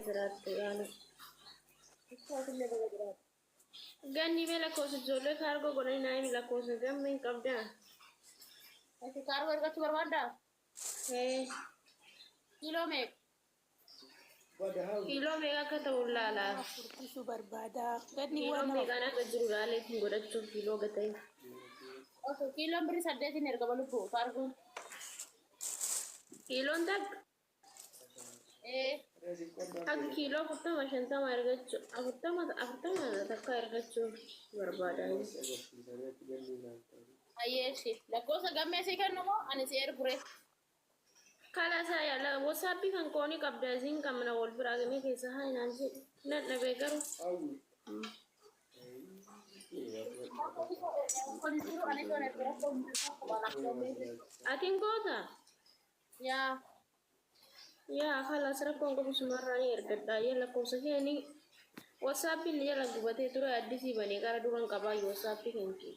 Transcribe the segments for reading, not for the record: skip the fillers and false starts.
jiraatte yaalu. Ittootillee baga jiraatte. Ganni mee lakkoofsa ijoollee kaargoo godhanii naa himi lakkoofsa gammee hin qabdaa? Ati kaargoo ergachuu barbaaddaa? Ee. Kiiloo meeqa? Kiiloo meeqa akka ta'u laala. Nama furdisuu barbaada. Ganni Kiiloo waan nama meeqaan akka jiru laaleetiin godhachuuf kiiloo gatee. Okay, kiiloon birrii saddeetiin ergama lubbuu kaargoon. Kiiloon takka Ee. Akka kiiloo 40 50 argachuu 40 40 takka argachuu barbaada. Hayyee eshi. Lakkoofsa gammee sii kennu moo ani si ergure? Kalaas haya WhatsApp kan koo ni qabda isiin qabna wal biraa gamee keessa haa naan jedhi nan dhabee garuu. Atiin goota? Yaa. Yaa kalaas rakkoon qabu sumarraa ni ergadha yaa lakkoofsa kee ni WhatsAppin na jala gubatee ture addisii banee qara duran qabaayyu WhatsApp kan kee.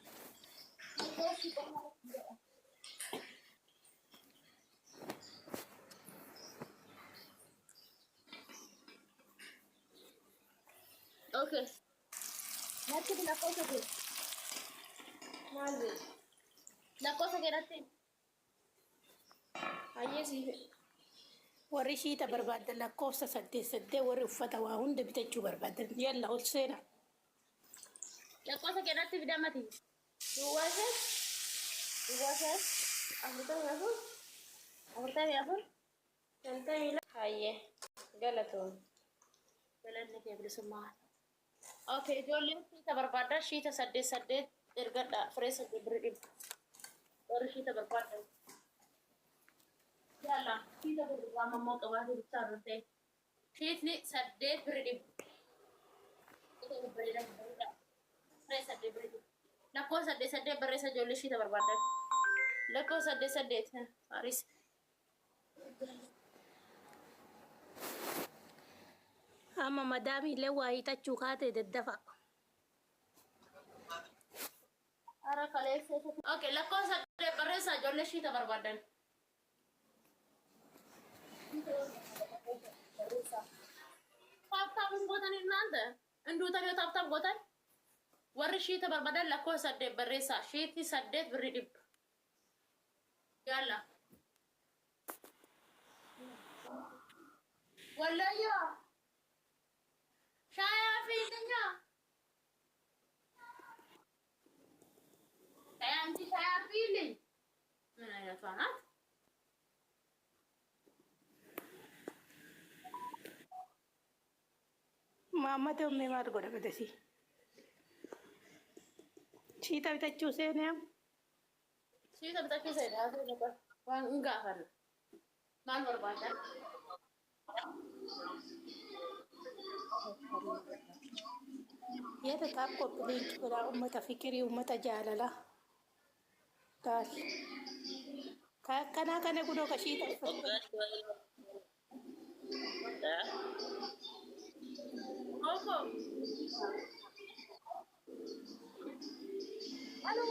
Okay. Natti lakkoofsa kee. Maal jedhu? Lakkoofsa kee natti. Hayyee siif Warri shiita barbaaddan lakkoofsa 8 8 warri uffata waa hunda bitachuu barbaaddan yalla ol seena. Lakkoofsa kee natti fida mati. Duwwaa 5. Duwwaa 5. 44. 44. 52. Hayyee galatoomi. Galanni kee bilisummaa haa ta'u. Okay, ijoolleen shiita barbaaddan shiita 8 8 ergadha firee 8 birri dhibba. Warri shiita barbaaddan. Yalla shiita gurguraa mammoo qabaatee bichaa irra ta'e. Shiitni 8 birri dhibba. Shiita babbareedaa babbareedaa. Firee 8 birri dhibba. Lakkoofsa 8 8 barreessa ijoollee shiita barbaaddan. Lakkoofsa 8 8 Faaris. Amma madaamiillee waa hiixachuu kaate daddafaa. Ara kaleessa isa. Okay, lakkoofsa 8 barreessaa ijoollee shiita barbaaddan. Tap tap hin gootan እናንተ hin duutan yoo tap tap gootan warri shiita barbaadan lakkoofsa 8 barreessaa shiiti 8 birri dhibba. Yalla. Wallayyaa. Shaayaa fi nyaa. አንቺ ሻይ አፍይልኝ። ምን አይነቷ ናት? Maammate ummee maal godha badasii. Shiita bitachuu seenee amma. Shiita bitachuu seene haa ta'u waan hin gaafanna. Maal barbaadda? Yaada taap copy link godhaa ummata fiqirii ummata jaalalaa. Taal. Ka akkanaa kana kunoo ka shiita uffatu kana. Waggaatti waa ilma. Koko. Alo.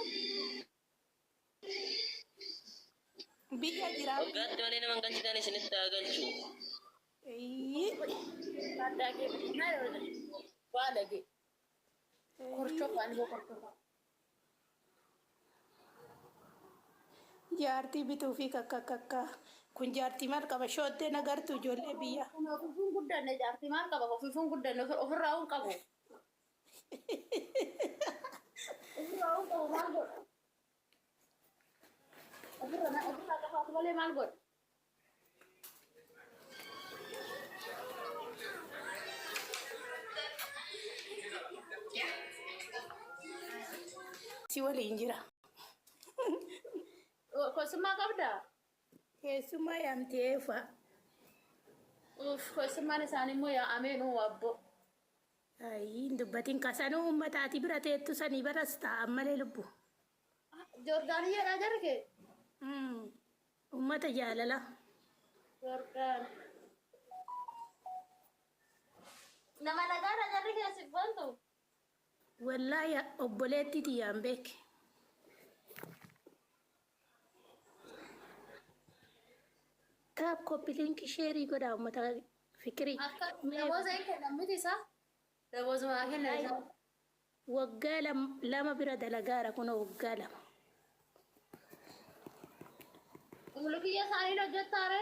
Biyya jiraa. Waggaatti malee nama hin galchitan isinitti haa galchu. Eeyyii. Taaddaagee baalagee. Korchofa ani korchofa. Jaartii bituu fi kakka kakka. Kun jaartii maal qaba shooddee nagartu ijoollee biyya. Kun ofiifuun guddanne jaartii maal qaba ofiifuun guddanne ofirraa hin qabu. Ofirraa hin qabu maal godha? Ofirra ofirraa qabaatu malee maal godha? Si waliin jira. Keessummaa qabdaa? Keessummaa yaamti eefa. Uff keessummaan isaanii immoo yaa ameen uu abbo. Ayii hin dubbatin kasanuu ummata ati bira teettu sanii baras taa'an malee lubbu. Joordaaniyyeedhaa jarri kee? Ummata jaalalaa. Joordaan. Nama nagaadha jarri kee siif bantu? Wallaahi obboleettii tiyyaan beeke. Taap copy link sheerii godhaa ummata Fikirii. Akka damooza hin kennan miti isaa. Damoozuma kennan isaa. Waggaa 2 bira dalagaara kunoo waggaa 2. Mulukiyya isaanii hojjettaare.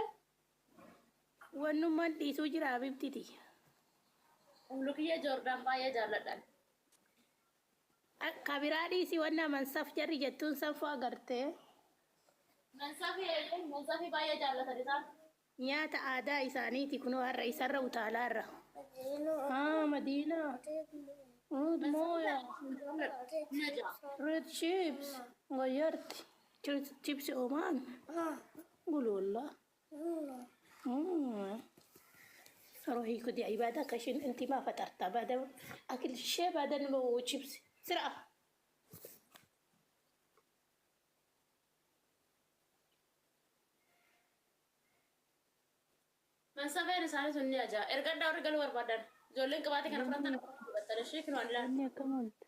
Wannummaan dhiisuu jira habibtiti. Mulukiyya Joordaan baay'ee jaalladhan. Kabiraa dhiisii wanna mansaf jarri jettuun sanfoo agartee. Mansafii baay'ee jaallatan isaan. Nyaata aadaa isaaniiti kunoo har'a isarra utaalaarra. Haa Madiinaa. Ruud mooya. Red chips. غيرت chips Oman. قول والله. روحي كدي عبادك عشان انت ما فطرت بعد اكل شيء بعدين وشيبس سرعه. Mansafeen isaanii sun ni ajaa'a. Ergaddaa warri galuu barbaadan. Ijoolleen qibaatii kana fudhatan fudhatan ishee kinoo ani laala. Inni akkam oolte?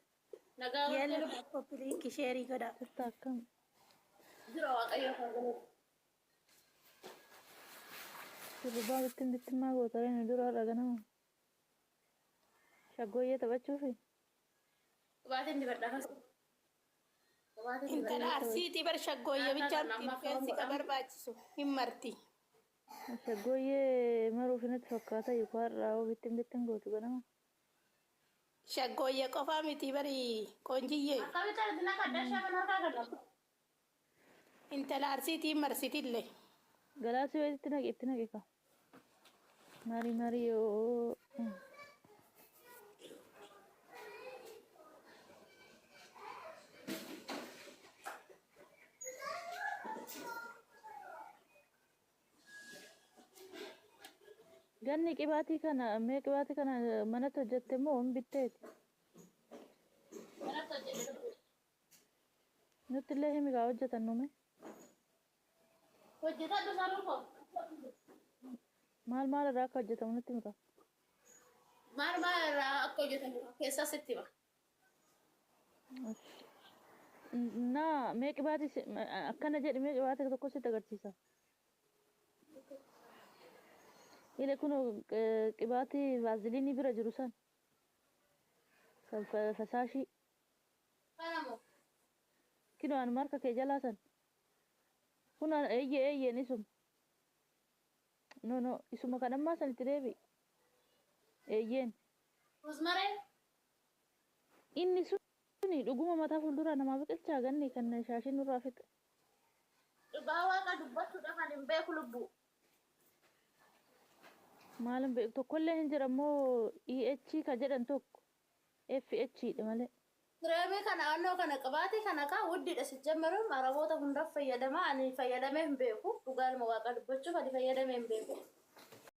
Nagaa يلا warri copy link share godha. Jirta akkam? Jira waaqayyo kan galu. Shurrubbaa bittin bittimmaa gootaree nu dura har'a ganama. Shaggooyyee taphachuufi? Qibaatiin dibadhaa kas. Qibaatiin Intala dibadhaa. arsiitii bar shaggooyye bichaan rifeensi ka barbaachisu hin marti. Shaggooyyee maruuf natti fakkaata yookaan har'a hoo bittin bittin gootu ganama. Shaggooyye qofaa miti bari qoonjiyyee. Akkamitti argina kaddaa shaman harkaa kadhaa. Intala arsiitii marsitillee. Galaasii wayiitti naqi itti naqi ka. Marii marii yoo. Ganni qibaatii kana mee qibaatii kana manatti hojjette moo hin bitteeti? Manatti hojjete. Nutti illee himi kaa hojjetan nume. Hojjetadhu saruu koo. Maal maal irraa akka hojjetamu nutti himi kaa. Maal maal irraa akka hojjetamu keessaa sitti hima. Naa mee qibaatii akkana jedhi mee qibaatii tokko sitti agarsiisa. Ile kun qibaatii vaaziliinii bira jiru san. Kan fasaashii. Kana moo? Kinoo an marka kee jalaa san. Kun eeyyee eeyyeen isuma. No no isuma kan ammaa san itti deebi'i. Eeyyeen. Rosmaree? Inni suni dhuguma mataa fuulduraa namaa biqilchaa ganni kan shaashiin nurraa fixe. Dhugaa waaqa dubbachuudhaaf ani hin beeku lubbuu. Maalin beeku tokkollee hin jira immoo EH ka jedhan tokko FH dha malee. Kireemii kana annoo kana qibaatii kana kaa wuddiidha si jammaruun araboota hundaaf fayyadama ani fayyadamee hin beeku. Dhugaa ilma waaqa dubbachuuf ani fayyadamee hin beeku.